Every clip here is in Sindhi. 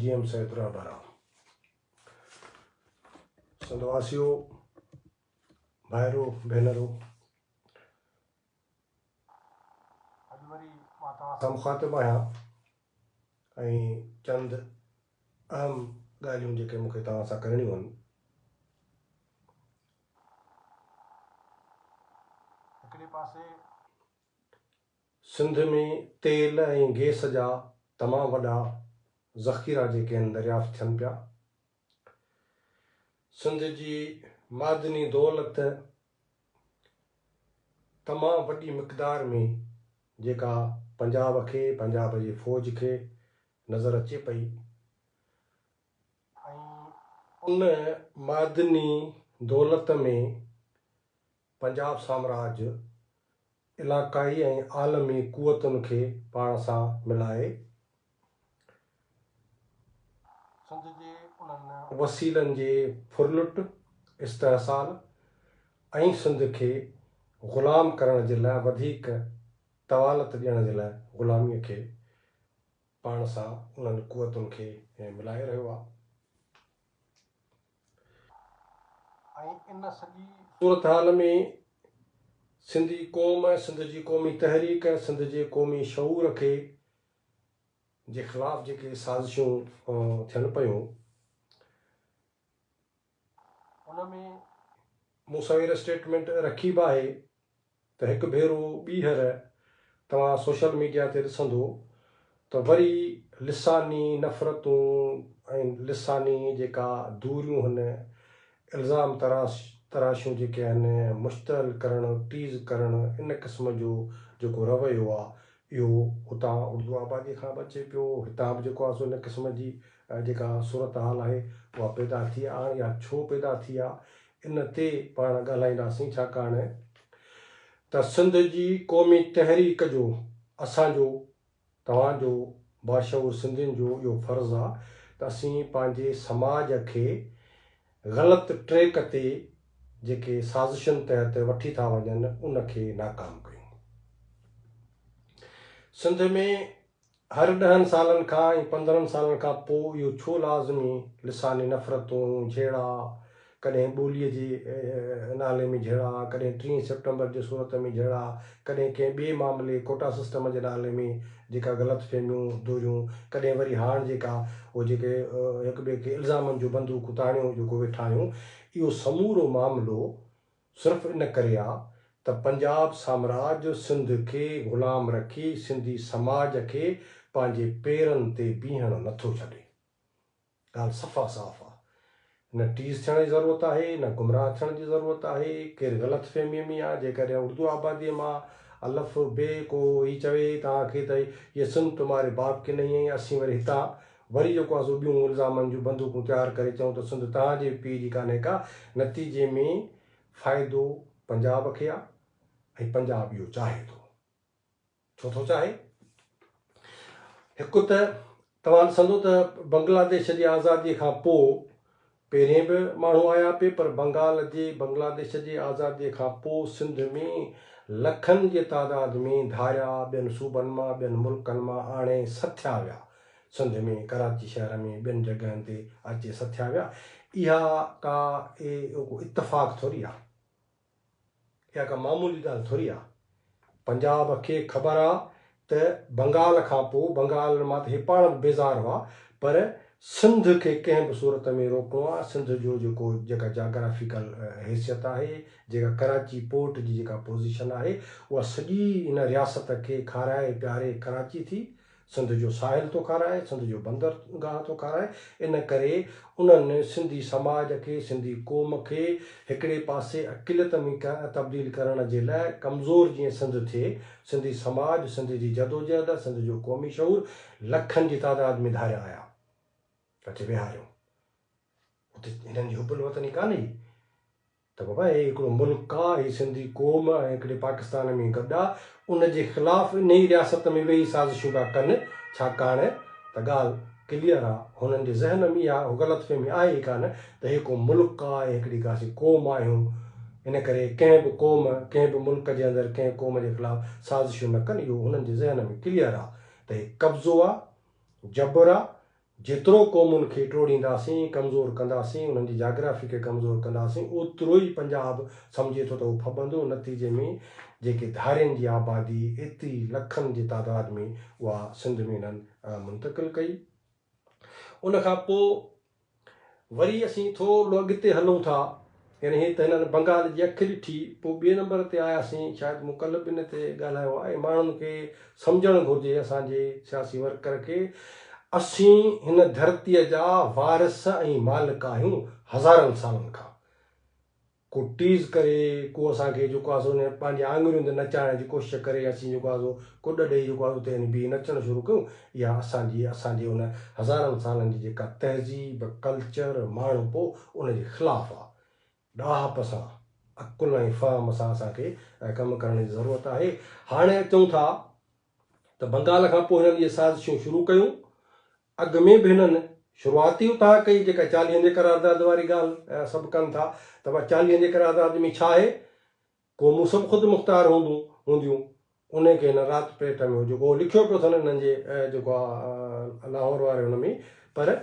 جي ايم سيد رهبر آ. سنڌ واسيو، ڀائرو، ڀينرو، اڄ وري مان توهان سان مخاطب آهيان ۽ چند اهم ڳالهيون جيڪي مون کي توهان سان ڪرڻيون آهن. هڪڙي پاسي سنڌ ۾ تيل ۽ گئس جا تمام وڏا ذخيرا جيڪي آهن دريافت ٿين پيا. سنڌ جي معدني دولت تمام وڏي مقدار ۾ جيڪا پنجاب کي، پنجاب جي فوج کي نظر اچي پئي ۽ ان معدني دولت ۾ پنجاب سامراج علاقائي ۽ عالمي قوتن کي پاڻ سان ملائي، سنڌ جي انهن وسيلن جي ڦرلٽ، استحصال ۽ سنڌ کي غلام ڪرڻ جي لاء وڌيڪ طوالت ڏيڻ جي لاء غلاميء کي پاڻ سان انهن قوتن کي ملائي رهيو آهي. ۽ ان سڄي صورتحال ۾ سنڌي قوم، سنڌ جي قومي تحريڪ، سنڌ جي قومي شعور کي جي خلاف جيڪي سازشون ٿين پيون، ان ۾ مون سوير اسٽيٽمينٽ رکي به آهي ته هڪ ڀيرو ٻيهر توهان سوشل ميڊيا تي ڏسندو ته وري لساني نفرتون ۽ لساني جيڪا دوريون هن الزام تراشيون جيڪي آهن مشتعل ڪرڻ ٽيز ڪرڻ ان قسم جو جيڪو رويو آ اهو اتان اردو آبادي کان به اچي پيو هتان به جيڪو آ سو ان قسم جي جيڪا صورتحال آهي اها پيدا ٿي آ هاڻ اها ڇو پيدا ٿي آ ان تي پاڻ ڳالهائينداسين ڇاڪاڻ ته سنڌ جي قومي تحريڪ جو اسان جو توهان جو باشعور سنڌين جو اهو فرض آ ته اسين پنهنجي سماج کي غلط ٽريڪ تي جيڪي سازشن تحت وٺي ٿا وڃن ان کي ناڪام ڪيون. سنڌ ۾ هر ڏهن سالن کان ۽ 15 سالن کان پوء اهو ڇو لازمي لساني نفرتون، جهيڙا، ڪڏهن ٻوليء جي نالي ۾ جهيڙا، ڪڏهن ٽيهين سيپٽمبر جي صورت ۾ جهيڙا، ڪڏهن ڪنهن ٻئي معاملي ڪوٽا سسٽم جي نالي ۾ جيڪا غلط فهميون، دوريون، ڪڏهن وري هاڻ جيڪا اهو جيڪي هڪ ٻئي کي الزامن جون بندوقون تاڻيو جيڪو ويٺا آهيون، اهو سمورو معاملو صرف ان ڪري آ ته پنجاب سامراج سنڌ کي غلام رکي سنڌي سماج کي پنهنجي پيرن تي بيهڻ نٿو ڇڏي. ڳالهه صفا صاف آ. نه ٽيز ٿيڻ جي ضرورت آهي نه گمراهه ٿيڻ جي ضرورت آهي. ڪير غلط فهميء ۾ آ جيڪڏهن اردو آباديء مان الف بي ڪو هي چوي توهان کي ته يي سنڌ تمهاري باپ ڪي نهين هي اسين وري هتان وري جيڪو آ سو ٻيون الزامن جون بندوقون تيار ڪري چئون ته سنڌ توهان جي به پيء جي ڪانهي ڪا، نتيجي ۾ فائدو پنجاب کي آ ۽ پنجاب اهو چاهي ٿو. ڇو ٿو چاهي؟ هڪ ته توهان ڏسندو ته بنگلاديش جي آزادي کان پوء پهرين به ماڻهو آيا پي پر بنگال جي بنگلاديش جي آزادي کان پو سنڌ ۾ لکن جي تعداد ۾ ڌاريا ٻين صوبن مان ٻين ملڪن مان آڻي سٿيا ويا سنڌ ۾ ڪراچي شهر ۾ ٻين جڳهن تي اچي سٿيا ويا اها ڪا اهو ڪو اتفاق ٿوري آ. اها ڪا معمولي ڳالهه ٿوري آ. پنجاب کي خبر آ ته بنگال کان پوء بنگال مان ته هي پاڻ به بيزار هئا پر سنڌ کي ڪنهن به صورت ۾ روڪڻو آ، سنڌ جو جيڪو جيڪا جاگرافيڪل حيثيت آهي، جيڪا ڪراچي پورٽ جي جيڪا پوزيشن آهي اها سڄي هن رياست کي کارائي پياري ڪراچي ٿي سنڌ جو ساحل ٿو کارائي، سنڌ جو بندر گاهه ٿو کارائي، ان ڪري انهن سنڌي سماج کي، سنڌي قوم کي هڪڙي پاسي اقليت ۾ تبديل ڪرڻ جي لاء ڪمزور جيئن سنڌ ٿئي، سنڌي سماج، سنڌ جي جدوجهد، سنڌ جو قومي شعور لکن جي تعداد ۾ ڌاريا آيا اچي ويهاريو. اتي هنن جي حب الوطني ڪانه هئي. ته بابا هي هڪڙو ملڪ آ، هي سنڌي قوم ۽ هڪڙي پاڪستان ۾ گڏ آ، ان جي خلاف انهي رياست ۾ ويهي سازشون پيا ڪن، ڇاڪاڻ ته ڳالهه ڪليئر آ، هنن جي ذهن ۾ اها غلط فهمي آهي ئي ڪانه ته هي ڪو ملڪ آ ۽ هڪڙي ڪا اسين قوم آهيون، ان ڪري ڪنهن به قوم، ڪنهن به ملڪ جي اندر ڪنهن قوم جي خلاف سازشون نه ڪن، اهو هنن جي ذهن ۾ ڪليئر آ ته هي قبضو آ، جبر آ، جيترو قومن کي ٽوڙينداسين، ڪمزور ڪنداسين، انهن جي جاگرافي کي ڪمزور ڪنداسين، اوترو ئي پنجاب سمجهي ٿو ته هو ڦٻندو، نتيجي ۾ جيڪي ڌارين جي آبادي ايتري لکن جي تعداد ۾ اها سنڌ ۾ انهن منتقل ڪئي. ان کان پوء وري اسين ٿورو اڳتي هلون ٿا، يعني هي ته هنن بنگال جي اک ڏٺي، پوء ٻئي نمبر تي آياسين، شايد مون ڪلهه به ان تي ڳالهايو آهي، ماڻهن کي سمجهڻ گهرجي اسان جي سياسي ورڪر کي، اسين هن ڌرتيء جا وارث ۽ مالڪ آهيون هزارن سالن کان، ڪو ٽيز ڪري، ڪو اسان کي جيڪو آهي سو ان پنهنجي آڱرين تي نچائڻ جي ڪوشش ڪري، اسين جيڪو آهي سو ڪڏ ڏئي جيڪو آهي اتي وڃي بيهي نچڻ شروع ڪيون، اها اسان جي اسان جي ان هزارن سالن جي جيڪا تهذيب، ڪلچر، ماڻهپو ان جي خلاف آهي. ڏاهپ سان، عقل ۽ فهم سان اسان کي ڪم ڪرڻ جي ضرورت آهي. هاڻي اچون ٿا ته بنگال کان پوء هنن اهي سازشون شروع ڪيون. اڳ ۾ به هنن شروعات ئي اتان ڪئي جيڪا چاليهن جي قرارداد واري ڳالهه سڀ ڪن ٿا ته ڀا چاليهن جي قرارداد ۾ ڇا آهي؟ قومون سڀ خود مختار هوندون هونديون. انهي کي هن رات پيٽ ۾ جيڪو هو لکيو پيو اٿن انهن جي جيڪو آ لاهور واري هن ۾ پر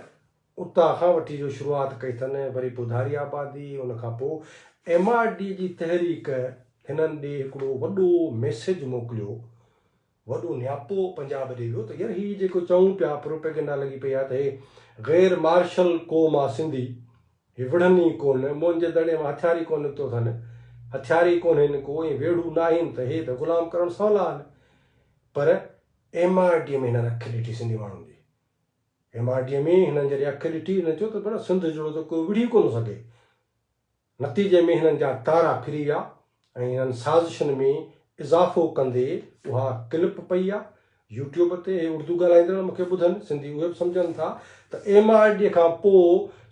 اتان کان وٺي جو شروعات ڪئي اٿن وري پوء ڌاري آبادي ان کان پوء ايم آر ڊي جي تحريڪ هنن ڏي هڪڙو وڏو ميسيج موڪليو وڏو نياپو پنجاب ڏي ويو ته يار هي جيڪو چئون پيا پروپيگنڊا لڳي پئي آهي ته هي غير مارشل قوم آ سنڌي هي وڙهن ئي ڪونه موهن جي دڙي مان هٿيار ئي ڪونه نڪتو اٿن هٿيار ئي ڪونهن ڪو ۽ ويڙهو ناهن ته هي ته غلام ڪرڻ سولا آهن پر ايم آر ڊي ۾ هنن اک ڏٺي سنڌي ماڻهن جي ايم آر ڊي ۾ هنن جڏهن اک ڏٺي هنن چيو ته بڙا سنڌ جهڙو ته ڪو وڙهي ڪونه سگهي نتيجي ۾ هنن جا تارا ڦري ويا ۽ هنن سازشن ۾ اضافو ڪندي اها ڪلپ پئي آ يوٽيوب تي هي اردو ڳالهائيندڙ مون کي ٻڌن سنڌي اهي به سمجهن ٿا ته ايم آر ڊي کان پو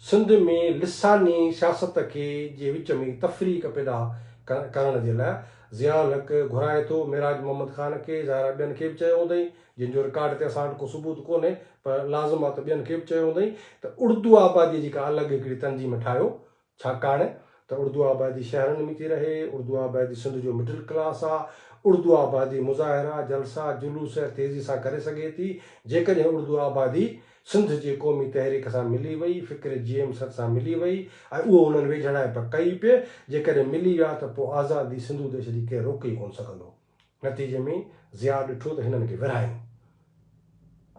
سنڌ ۾ لساني سياست کي جي وچ ۾ تفريق پيدا ڪرڻ جي لاء ضياء الحق گهرائي ٿو معراج محمد خان کي ظاهر آ ٻين کي به چيو هوندئين جن جو رڪارڊ تي اسان وٽ ڪو ثبوت ڪونهي پر لازم آ ته ٻين کي به چيو هوندئين ته اردو آبادي جي ڪا الڳ هڪڙي تنظيم ٺاهيو ڇاڪاڻ ته اردو آبادي شهرن ۾ ٿي رهي، اردو آبادي سنڌ جو مڊل ڪلاس آ، اردو آبادي مظاهرا، جلسا، جلوس تيزي سان ڪري سگهي ٿي، جيڪڏهن اردو آبادي سنڌ جي قومي تحريڪ سان ملي وئي، فڪر جي ايم سر سان ملي وئي ۽ اهو انهن ويجهڙائپ ڪئي پئي، جيڪڏهن ملي ويا ته پوء آزادي سنڌو ديش جي ڪير روڪي ئي ڪونه سگهندو. نتيجي ۾ ضياء ڏٺو ته هنن کي ورهايون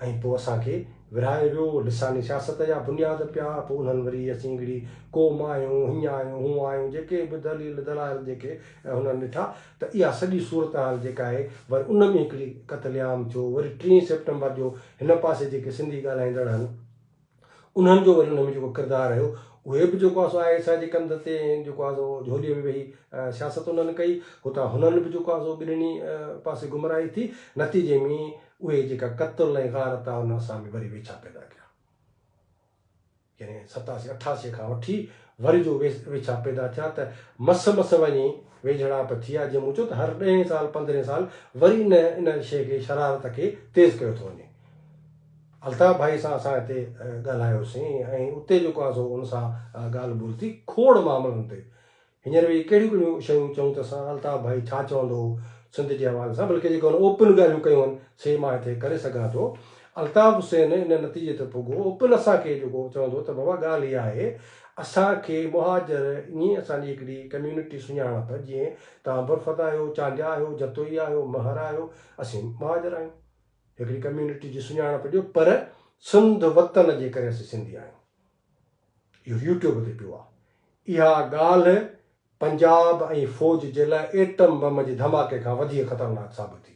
۽ پوء اسان کي ورهايو ويو، لساني سياست جا بنياد پيا، پوء انهن وري اسين هڪڙي قوم آهيون، هيئن آهيون، هونئن آهيون، جيڪي به دليل دلائل جيڪي هنن ڏٺا ته اها سڄي صورتحال جيڪا آهي وري ان ۾ هڪڙي قتل عام ٿيو، وري ٽين سيپٽمبر جو هن پاسي جيڪي سنڌي ڳالهائيندڙ هن، انهن جو وري ان ۾ جيڪو ڪردار رهيو اهي به جيڪو آهي سو I S I جي ڪنڌ تي جيڪو آهي سو جهوليء ۾ ويهي سياست انهن ڪئي هتان هنن به جيڪو آهي سو ٻنهي پاسي گمراهي ٿي نتيجي ۾ اهي جيڪا قتل ۽ غارت آهي ان اسان ۾ وري ويڇا پيدا ڪيا يعني 87 88 کان وٺي وري جو ويڇا پيدا ٿيا ته مس مس وڃي ويجهڙائپ ٿي آهي جيئن مون چيو ته هر ڏهين سال پندرهين سال وري ان ان شيء کي شرارت کي تيز ڪيو ٿو وڃي. الطاف ڀائي سان اسان هتي ڳالهايوسين ۽ اتي جيڪو آهي سو ان سان ڳالهه ٻولهه ٿي کوڙ معاملن تي. هينئر به ڪهڙيون ڪهڙيون شيون چئون ته اسان الطاف ڀائي ڇا چوندو هو سنڌ جي حوالي سان بلڪه جيڪي هن اوپن ڳالهيون ڪيون آهن سي مان هتي ڪري سگهان ٿو. الطاف حسين ان نتيجي تي پڳو اوپن اسان کي جيڪو چوندو ته بابا ڳالهه اها آهي اسان کي مهاجر ائين اسان جي هڪڙي ڪميونٽي سڃاڻپ جيئن توهان برفت آهيو، چانڊيا آهيو، جتوئي آهيو، مهر آهيو اسين مهاجر آهيون. هڪڙي ڪميونٽي جي سڃاڻپ ڏيو پر سنڌ وطن جي ڪري اسين سنڌي آهيون اهو يوٽيوب تي پيو آهي اها ڳالهه پنجاب ۽ فوج جي لاء ايٽم بم جي ڌماڪي کان وڌيڪ خطرناڪ ثابت ٿي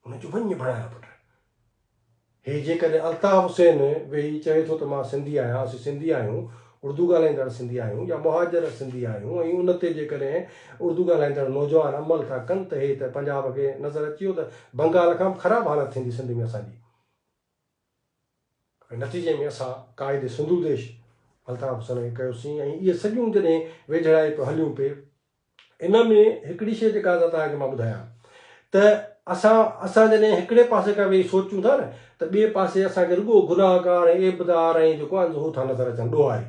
ان جو وڃ بڻايا پٽ هي جيڪڏهن الطاف حسين ويهي چوي ٿو ته مان سنڌي آهيان اسين سنڌي آهيون اردو ڳالهائيندڙ سنڌي آهيون يا مهاجر سنڌي آهيون ۽ ان تي جيڪڏهن اردو ڳالهائيندڙ نوجوان عمل ٿا ڪن ته هي ته پنجاب کي نظر اچي ويو ته بنگال کان به خراب حالت ٿيندي سنڌ ۾ اسان جي ۽ نتيجي ۾ اسان قائد سنڌو ديش الطاف حسين کي ڪيوسين ۽ اهي سڄيون جڏهن ويجهڙائي پيو هليون پي ان ۾ هڪڙي شيء جيڪا توهان کي مان ٻڌايان ته اسان اسان جڏهن هڪڙي پاسي کان ويهي سوچون ٿا نه ته ٻئي پاسي اسان کي رڳو گناهگار ۽ عيبدار ۽ جيڪو آهي هو ٿا نظر اچن ڏوهاري.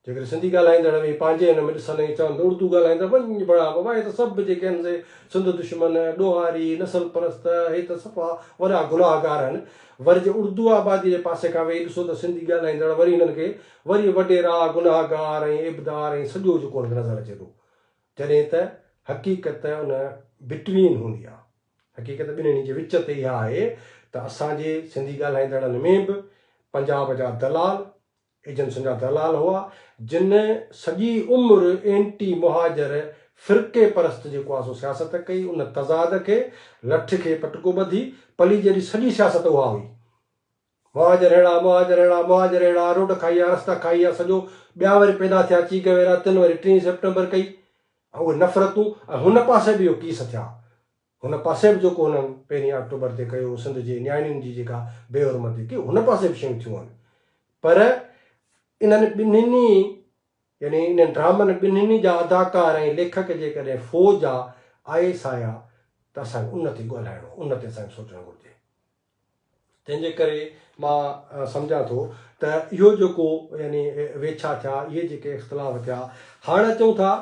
جيڪڏهن سنڌي ڳالهائيندڙ ويهي پنهنجي هن ۾ ڏسن ۽ چون ته اردو ڳالهائيندڙ وڃ بڻا بابا هي ته سڀ جيڪي آهن سي سنڌ دشمن، ڏوهاري، نسل پرست، هي ته صفا وڏا گناهگار آهن. وري جي اردو آبادي جي پاسي کان ويهي ڏسو ته سنڌي ڳالهائيندڙ وري هنن کي وري وڏيرا، گناهگار ۽ عيبدار ۽ سڄو جيڪو هن کي نظر اچي ٿو. جڏهن ته حقيقت ان بٽوين هوندي آهي. حقيقت ٻنهي جي وچ تي اها آهي ته اسان جي سنڌي ڳالهائيندڙن ۾ به پنجاب جا دلال، ايجنسين جا دلال هئا، جن سڄي عمر اينٽي مهاجر فرقي پرست جيڪو آ سو سياست ڪئي، ان تضاد کي لٺ کي پٽڪو ٻڌي پليجي جي سڄي سياست اها هئي. مهاجر ههڙا، مهاجر ههڙا، مهاجر ههڙا، روڊ کائي ويا، رستا کائي ويا، سڄو ٻيا وري پيدا ٿيا چي گويرا، تن وري ٽين سيپٽمبر ڪئي ۽ اهي نفرتون ۽ هن پاسي به اهو ڪيس ٿيا. هن پاسي به جيڪو هنن پهرين آڪٽوبر تي ڪيو، سنڌ جي نياڻين جي جيڪا بي حرمتي ڪئي، هن پاسي به شيون ٿيون آهن. پر انهن ٻنهين يعني انهن ڊرامن ٻنهين جا اداڪار ۽ ليکڪ جيڪڏهن فوج آ، I S I آ ته اسان کي ان تي ڳالهائڻو، ان تي اسان کي سوچڻ گهرجي. تنهن جي ڪري مان سمجهان ٿو ته اهو جيڪو يعني ويڇا ٿيا، اهي جيڪي اختلاف ٿيا، هاڻ اچون ٿا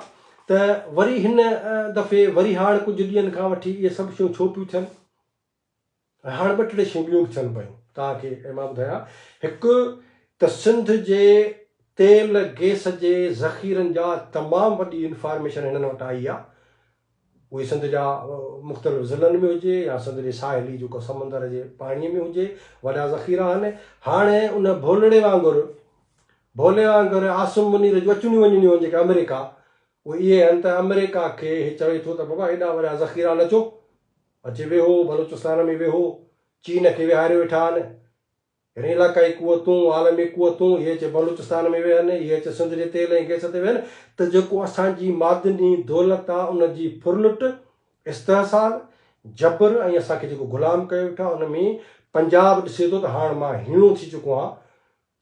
ته وري هن دفعي وري هاڻ ڪجهه ڏينهن کان وٺي اهي سڀ شيون ڇو پيون ٿين ۽ هاڻ ٻه ٽي شيون ٻيون به ٿين پيون توهان کي مان ٻڌايان هڪ ته سنڌ جي تيل گئس جي ذخيرن جا تمام وڏي انفارميشن هنن وٽ آئي آهي اهي سنڌ جا مختلف ضلعن ۾ هجي يا سنڌ جي ساحلي جيڪو سمندر جي پاڻي ۾ هجي وڏا ذخيرا آهن. هاڻي ان ڀولڙي وانگر ڀولي وانگر عاصم منير جون اچڻيون وڃڻيون آهن جيڪي آمريڪا اهي اهي آهن ته آمريڪا کي هي چوي ٿو ته بابا هيڏا وڏا ذخيرا نه اچو اچي ويهو بلوچستان ۾ ويهو چين کي ويهاريو ويٺا آهن. يعني علاقائي قوتون، عالمي قوتون، اهي اچي بلوچستان ۾ ويهن، اهي اچي سنڌ جي تيل ۽ گئس تي ويهن ته جيڪو اسان جي معدني دولت آ ان جي ڦرلٽ، استحصال، جبر ۽ اسان کي جيڪو غلام ڪيو ويٺو آ ان ۾ پنجاب ڏسي ٿو ته هاڻ مان هيڻو ٿي چڪو آهيان،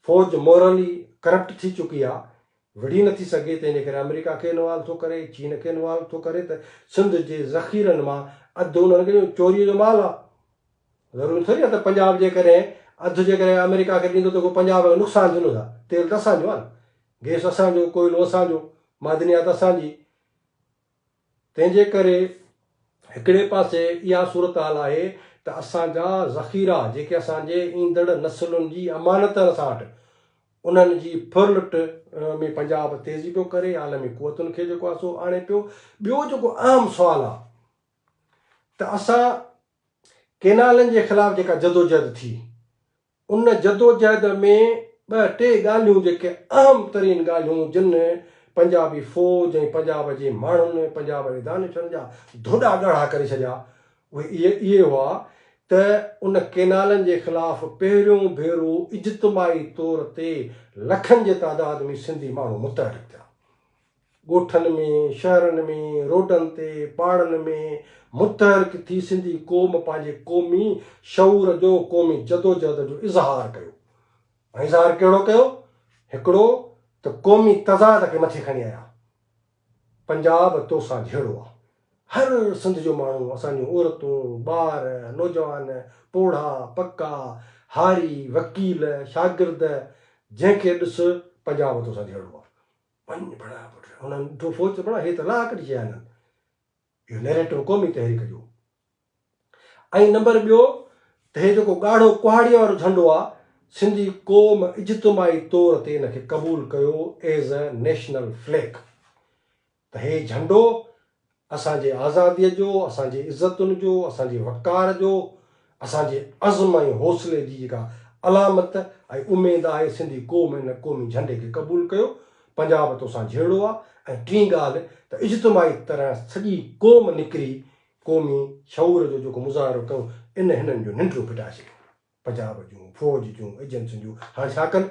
فوج مورلي ڪرپٽ ٿي چڪي آ، وڙهي نٿي سگهي تنهن جي ڪري آمريڪا کي انوالو ٿو ڪري، چين کي انوالو ٿو ڪري ته سنڌ جي ذخيرن مان اڌ انهن کي چوري جو مال آ. ضروري ٿوري آهي ته پنجاب جيڪڏهن اڌ جيڪڏهن آمريڪا کي ڏيندو ته ڪو پنجاب کي نقصان ٿيندو ڇا؟ تيل ته اسان جو آهي نه، گئس اسان جو، ڪوئلو اسان جو، معدنيات اسان جي. تنهن جي ڪري هڪڙي پاسي اها صورتحال آهي ته اسان جا ذخيرا جيڪي اسان جي ايندڙ نسلن جي امانت آهن اسان وٽ انهن جي ڦرلٽ ۾ پنجاب تيزي پيو ڪري، عالمي قوتن کي جيڪو آهي سو آڻي پيو. ٻيو جيڪو اهم سوال آهي ته اسان ڪينالن جي خلاف جيڪا جدوجهد ٿي، ان جدوجهد ۾ ٻه ٽي ڳالهيون جيڪي اهم ترين ڳالهيون جن پنجابي فوج ۽ پنجاب جي ماڻهن، پنجاب جي دانشورن جا ڌوڏا ڳاڙها ڪري ڇڏيا، اهي اهي هئا ته ان ڪينالن جي خلاف پهريون ڀيرو اجتماعي طور تي لکن جي تعداد ۾ سنڌي ماڻهو متحرڪ ٿيا. ڳوٺن ۾، شهرن ۾، روڊن تي، پاڙن ۾ متحرڪ ٿي سنڌي قوم پنهنجي قومي شعور جو، قومي جدوجهد جو اظهار ڪيو. ۽ اظهار ڪهڙو ڪيو؟ هڪڙو ته قومي تضاد کي مٿي کڻي آيا. پنجاب توسان جهيڙو آ. هر سنڌ جو ماڻهو، اسان جون عورتون، ٻار، نوجوان، پوڙها، پڪا، هاري، وڪيل، شاگرد، جنهن کي ڏس پنجاب توسان جهيڙو آ. وڃ بڻا پٽ. هنن ڏٺو فوج ته بڻا هي ته لاهه ڪڍي ڇڏيا هنن. اهو نيريٽو قومي تحريڪ جو. ۽ نمبر ٻيو ته هي جيڪو ڳاڙهو ڪهاڙيء وارو جهنڊو آ سنڌي قوم اجتماعي طور تي ان کي قبول ڪيو ايز اي نيشنل فليگ. ته هي جهنڊو اسان جي آزاديء جو، اسان جي عزتن جو، اسان جي وقار جو، اسان جي عزم ۽ حوصلي جي جيڪا علامت ۽ اميد آهي، سنڌي قوم ان قومي جهنڊي کي قبول ڪيو، پنجاب توسان جهيڙو آ ۽ ٽين ڳالهه ته اجتماعي طرح سڄي قوم نڪري قومي شعور جو جيڪو مظاهرو ڪيو ان هنن جو ننڊون ڦٽائي ڇڏيون. پنجاب جون، فوج جون، ايجنسين جون هاڻ ڇا ڪن؟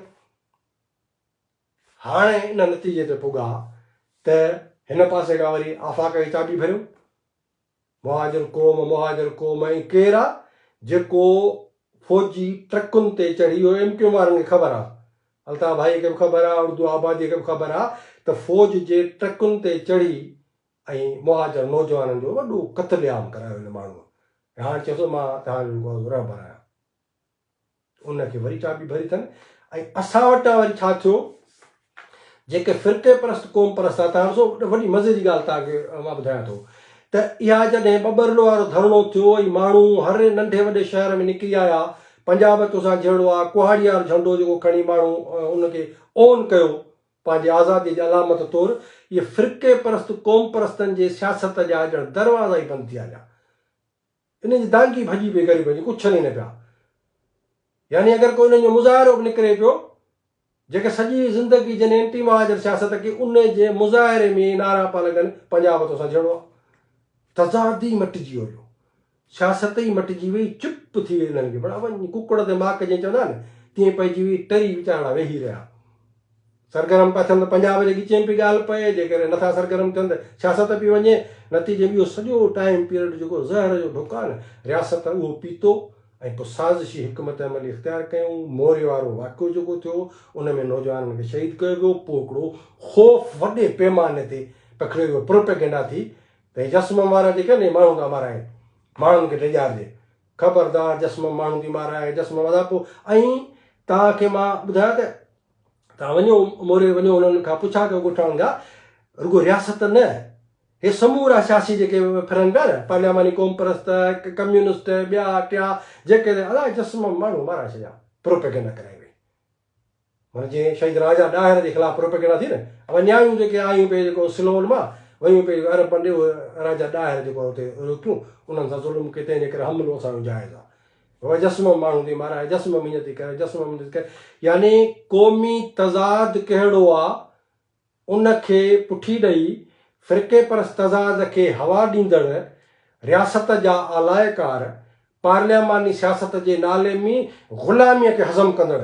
هاڻي ان نتيجي تي پڳا ته هن پاسي کان وري آفاق کي چاٻي ڀريون. مهاجر قوم، مهاجر قوم ۽ ڪير آ جيڪو فوجي ٽرڪن تي چڙهي اهو ايم ڪيو ايم وارن کي خبر آ، الطاف ڀائي کي به خبر آ، اردو آبادي کي به خبر آ ته فوج جي ٽرڪن تي چڙهي ۽ مهاجر نوجوانن جو وڏو قتل عام ڪرايو هن ماڻهوء ۽ هاڻ چئي ٿو مان توهان جو جيڪو آ رهبر آهيان. ان کي وري چاٻي ڀري اٿن ۽ اسان وٽان وري ڇا ٿيو جيڪي فرقي پرست قوم پرست آ توهان ڏسو وڏي مزي جي ڳالهه توهان کي مان ٻڌايان ٿو ته اها جڏهن ٻٻرلو وارو ڌرڻو ٿيو ۽ ماڻهو هر ننڍي وڏي شهر ۾ نڪري آيا پنجاب توسان جهيڙو آ ڪهاڙي وارو جهنڊو جيڪو کڻي ماڻهو ان کي اون ڪيو پنهنجي آزادي جي علامت طور اهي فرقي پرست قوم پرستن جي سياست جا ڄڻ دروازا ئي بند ٿي هليا انهن جي دانگي ڀڄي پئي غريبن جي ڪڇن ئي نه پيا. يعني اگر ڪو انهن جو مظاهرو به نڪري پيو، جيڪي سڄي زندگي جن اينٽي مهاجر سياست ڪئي ان جي مظاهري ۾ نعرا پيا لڳن پنجاب توسان جهيڙو آ. تضاد ئي مٽجي ويو. سياست ئي مٽجي وئي، چپ ٿي وئي انهن کي بڙا وڃ ڪڪڙ تي ماڪ جيئن چوندا آهن تيئن پئجي وئي ٽري ويچارڙا ويهي رهيا. سرگرم پيا ٿين ته پنجاب جي ڳچيء ۾ پئي ڳالهه پئي، جيڪڏهن نٿا سرگرم ٿين ته سياست پئي وڃي، نتيجي ۾ اهو سڄو ٽائيم پيريڊ جيڪو زهر جو ڍڪ آهي نه، رياست اهو پيتو ۽ پوء سازشي حڪمت عملي اختيار ڪيائون، موري وارو واقعو جيڪو ٿيو، ان ۾ نوجوانن کي شهيد ڪيو ويو، پوء هڪڙو خوف وڏي پيماني تي پکڙيو ويو، پروپيگنڊا ٿي ته هي جسمم وارا جيڪي آهن اهي ماڻهو ٿا مارائين، ماڻهن کي ڊيڄارجي، خبردار جسمم ماڻهو ٿي مارائي، جسمم ادا پوء ۽ توهان کي مان ٻڌايان ته توهان وڃو موري وڃو انهن کان پڇا ڪيو ڳوٺاڻن کان رڳو رياست نه هي سمورا سياسي جيڪي ڦرن پيا نه پارلياماني قوم پرست ڪميونسٽ ٻيا ٽيا جيڪي ادا جسمم ماڻهو مارائي ڇڏيا پروپيگنڊا ڪرائي وئي معنيٰ جيئن شهيد راجا ڏاهر جي خلاف پروپيگنڊا ٿي نه اها نياڻيون جيڪي آيون پئي جيڪو سلون مان ويون پئي عربن ڏي اهي راجا ڏاهر جيڪو اتي روڪيون انهن سان ظلم ڪيو تنهن جي ڪري حملو اسان جو جائز آهي بابا جسمم ماڻهو ٿي مارائي جسمم هيئن ٿي ڪري جسمم هيئن ٿي ڪري يعني قومي تضاد ڪهڙو آ ان کي پٺي ڏئي فرقي پرست تضاد کي هوا ڏيندڙ رياست جا آلائڪار پارلياماني سياست جي نالي ۾ غلاميء کي هضم ڪندڙ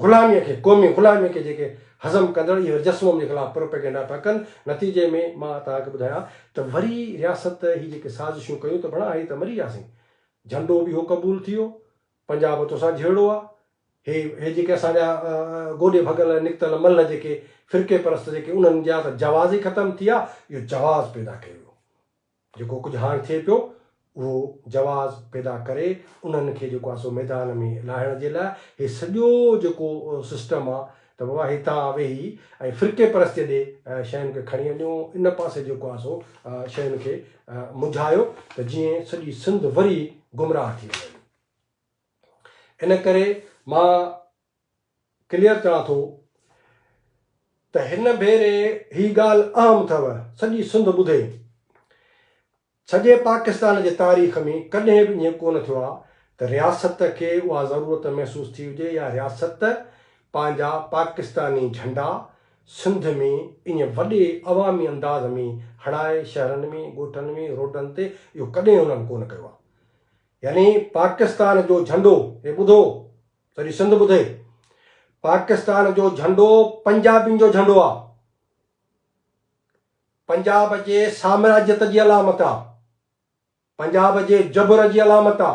غلاميء کي، قومي غلاميء کي جيڪي هضم ڪندڙ اهي وري جسمم جي خلاف پروپيگنڊا پيا ڪن، نتيجي ۾ مان توهان کي ٻڌايان ته وري رياست هي جيڪي سازشون ڪيون ته ڀڻا هي ته مري وياسين، جهنڊو به اهو قبول ٿي ويو، پنجاب توسان جهيڙو آ، هي هي جيڪي اسان جا گوڏي ڀڳل نڪتل ملهه جيڪي فرقي پرست جيڪي انهن جا ته جواز ئي ختم ٿي ويا، اهو جواز پيدا ڪيو ويو. جيڪو ڪجهه هاڻ ٿئي پيو اهو جواز پيدا ڪري انهن کي جيڪو آهي سو ميدان ۾ لاهڻ جي لاء هي سڄو جيڪو سسٽم آهي ته بابا هي تان ويهي ۽ فرقي پرستي ڏي شين کي کڻي وڃو ان پاسي جيڪو آهي سو شين کي منجهايو ته جيئن سڄي سنڌ وري گمراهه ٿي وڃي ان ڪري مان ڪليئر چوان ٿو ته هن ڀيري هي ڳالهه اهم اٿو سڄي سنڌ ٻڌي. سڄي پاڪستان جي تاريخ ۾ ڪڏهن به ائين ڪونه ٿيو آهي ته رياست کي اها ضرورت محسوس ٿي هجي يا رياست پنهنجا پاڪستاني جهنڊا سنڌ ۾ ائين وڏي عوامي انداز ۾ هڻائي شهرن ۾ ڳوٺن ۾ روڊن تي اهو ڪڏهن انهن ڪونه ڪيو آهي يعني پاڪستان جو جهنڊو هي ٻڌو سڄي سنڌ ٻڌي پاڪستان جو جهنڊو پنجابين جو جهنڊو آ پنجاب جي سامراجيت جي علامت آ پنجاب جي جبر جي علامت آ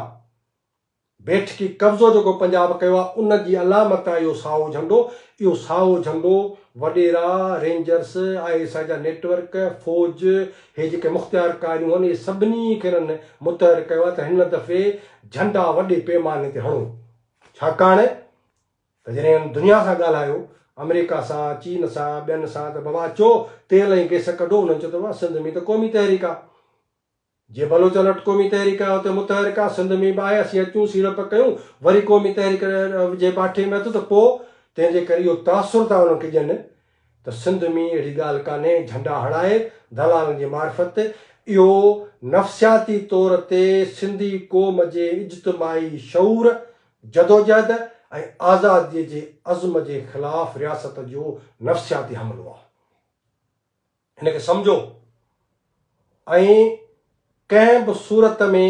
بيٺڪي قبضو جيڪو پنجاب ڪيو آ ان جي علامت آ اهو سائو جهنڊو اهو سائو جهنڊو وڏيرا رينجرس I S I جا نيٽ ورڪ فوج هي جيڪي مختيار ڪاريون آهن اهي سڀني کي هنن متحرڪ ڪيو آ ته هن دفعي جهنڊا وڏي پيماني تي هڻو، ڇاڪاڻ ته جڏهن هن دنيا سان ڳالهايو، آمريڪا سان، چين سان، ٻين سان ته بابا اچو تيل ۽ گئس ڪڍو، انهن چيو ته بابا سنڌ ۾ ته قومي تحريڪ آ، جي بلوچن وٽ قومي تحريڪ آهي اتي متحرڪ آ، سنڌ ۾ به آهي، اسين اچون سيڙپ ڪيون، وري قومي تحريڪ جي باٺي ۾ اٿ ته پوء تنهن جي ڪري اهو تاثر ٿا انهن کي ڏين ته سنڌ ۾ اهڙي ڳالهه ڪانهي، جهنڊا هڻائي دلالن جي معرفت اهو نفسياتي طور تي سنڌي قوم جي اجتماعي شعور، جدوجهد ۽ آزاديء جي عزم جي خلاف رياست جو نفسياتي حملو آهي. هن کي سمجهو ۽ ڪنهن به صورت ۾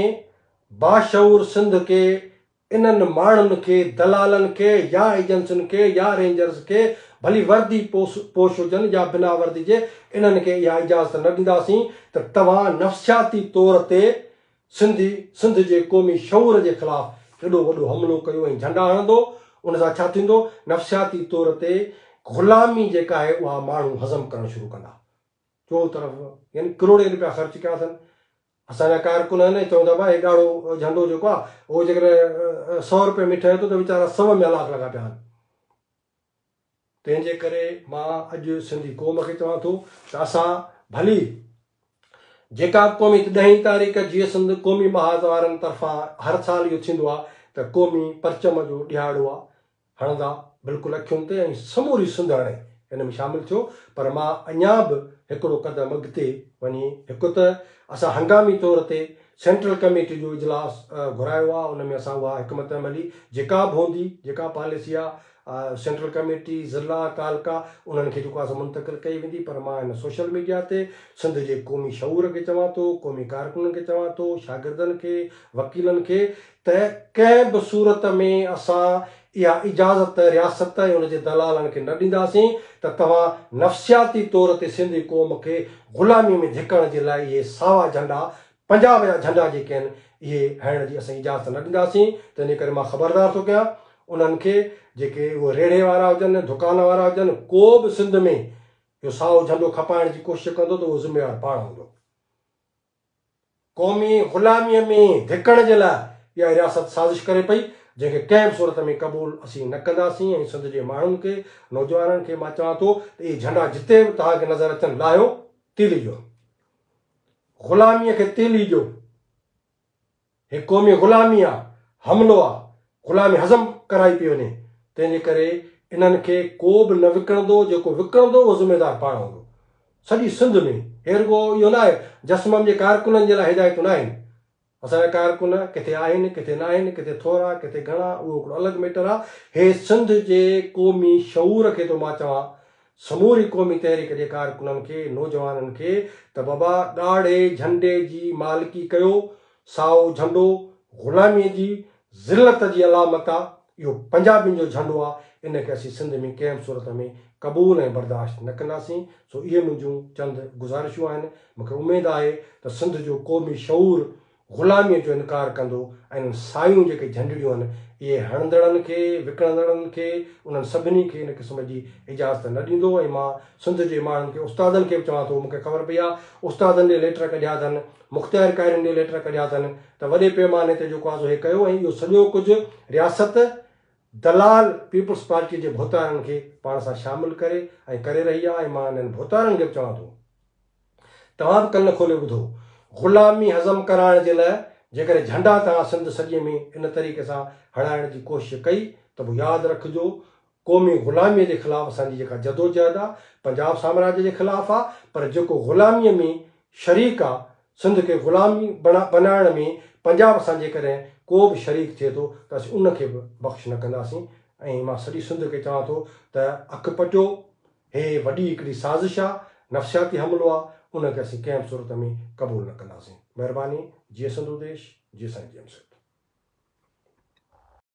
باشعور سنڌ کي انهن ماڻهن کي، دلالن کي يا ايجنسين کي يا رينجرز کي ڀلي وردي پوش هجن يا بنا وردي جي انهن کي اها اجازت نه ڏينداسين ته توهان نفسياتي طور تي سنڌي سنڌ جي قومي شعور جي خلاف ايڏو وڏو حملو ڪيو ۽ جهنڊا هڻندو ان سان ڇا ٿيندو نفسياتي طور تي غلامي جيڪا آهي اها ماڻهو هضم ڪرڻ شروع ڪندا چو طرف يعني ڪروڙين روپيا خرچ ڪيا اٿن اسان جا ڪارڪن آهن ۽ چون ٿا ڀاء هي ڳاڙهو جهنڊو جيڪو آهي اهو جيڪڏهن سئو روپئي ۾ ٺهي ٿو ته ويچارا سئو ۾ هلاک لڳا پيا آهن. تنهن جي ڪري مان اڄ سنڌي قوم کي چوان ٿو ته اسان ڀلي جيڪا به قومي ڏهين تاريخ جيئي سنڌ قومي محاذ وارن طرفان هر سال اهو ٿيندو آهي ته قومي پرچم جو ڏهاڙو آهي هڻندا بلڪل اکين تي ۽ سموري سنڌ هڻي ان ۾ شامل ٿيو پر مان اڃا به هڪڙو قدم اڳتي وڃي هڪ ته اسان هنگامي طور تي سينٽرل ڪميٽي جو اجلاس گهرايو آهي ان ۾ اسان اها حڪمت عملي جيڪا به هوندي جيڪا پاليسي آهي سينٽرل ڪميٽي، ضلع، تعلقا انهن کي جيڪو آهي سو منتقل ڪئي ويندي پر مان هن سوشل ميڊيا تي سنڌ جي قومي شعور کي چوان ٿو، قومي ڪارڪنن کي چوان ٿو، شاگردن کي، وڪيلن کي ته ڪنهن به صورت ۾ اسان اها اجازت رياست ۽ ان جي دلالن کي نه ڏينداسين ته توهان نفسياتي طور تي سنڌي قوم کي غلامي ۾ ڌڪڻ جي لاء اهي ساوا جهنڊا پنجاب جا جهنڊا جيڪي آهن اهي هڻڻ جي اسين اجازت نه ڏينداسين، تنهنجي ڪري مان خبردار ٿو ڪيان انهن کي جيڪي اهي ريڙهي وارا هجن، دڪان وارا هجن، ڪو به سنڌ ۾ اهو سائو جهنڊو کپائڻ جي ڪوشش ڪندو ته اهو ذميوار پاڻ هوندو. قومي غلاميء ۾ ڌڪڻ جي لاء اها رياست سازش ڪري پئي، جنهن کي ڪنهن به صورت ۾ قبول اسين نه ڪنداسين ۽ سنڌ جي ماڻهن کي، نوجوانن کي مان چوان ٿو ته اهي جهنڊا جتي به توهان کي نظر اچن لاهيو، تيلي ڏيو. غلاميء کي تيلي ڏيو. هي قومي غلامي آ، حملو آ، غلامي هضم ڪرائي پئي وڃي، تنهن جي ڪري انهن کي ڪو به نه وڪڻندو، جيڪو وڪڻندو اهو ذميدار پاڻ هوندو. سڄي سنڌ ۾ هي رڳو اهو نه آهي، جسمم جي ڪارڪنن جي لاء هدايتون نه آهن، اسان جا ڪارڪن ڪٿي آهن، ڪٿي ناهن، ڪٿي ٿورا، ڪٿي گهڻا، اهو هڪڙو الڳ ميٽر آ. هي سنڌ جي قومي شعور کي ٿو مان چوان، سموري قومي تحريڪ جي ڪارڪنن کي، نوجوانن کي ته بابا ڳاڙهي جهنڊي جي مالڪي ڪيو، سائو جهنڊو غلامي جي ذلت جي علامت آ، اهو پنجابين جو جهنڊو آ، ان کي اسين سنڌ ۾ ڪنهن به صورت ۾ قبول ۽ برداشت نه ڪنداسين، سو اهي منهنجون چند گذارشون آهن، مون کي اميد آهي ته سنڌ جو قومي شعور غلاميء جو انڪار ڪندو ۽ انهن سايون جيڪي جهنڊڙيون آهن، اهي هڻندڙن کي، وڪڻندڙن کي، انهن سڀني کي ان قسم جي اجازت نه ڏيندو ۽ مان سنڌ جي ماڻهن کي استادن کي به چوان ٿو، مون کي خبر پئي آهي استادن ڏي ليٽر ڪڍيا اٿن، مختيارڪارين ڏي ليٽر ڪڍيا اٿن ته وڏي پيماني تي جيڪو آهي سو هي ڪيو ۽ اهو سڄو ڪجهه رياست دلال پيپلز پارٽيء جي ڀوتارن کي پاڻ سان شامل ڪري ۽ ڪري رهي آهي ۽ مان انهن ڀوتارن کي به چوان ٿو توهان به ڪن کولي ٻڌو غلامي هضم ڪرائڻ جي لاء جيڪڏهن جهنڊا توهان سنڌ سڄي ۾ ان طريقي سان هڻائڻ جي ڪوشش ڪئي ته پوء ياد رکجو قومي غلاميء جي خلاف اسان جي جيڪا جدوجهد آ، پنجاب سامراج جي خلاف آ، پر جيڪو غلاميء ۾ شريڪ آ، سنڌ کي غلامي بنائڻ ۾ پنجاب سان جيڪڏهن ڪو به شريڪ ٿئي ٿو ته اسين ان کي به بخش نه ڪنداسين ۽ مان سڄي سنڌ کي چوان ٿو ته اک پٽيو، هي وڏي هڪڙي سازش آ، نفسياتي حملو آ، ان کي اسين ڪنهن به صورت ۾ قبول نه ڪنداسين. مهرباني، جيئي سنڌو ديش، جيئي سائين جي ايم سيد.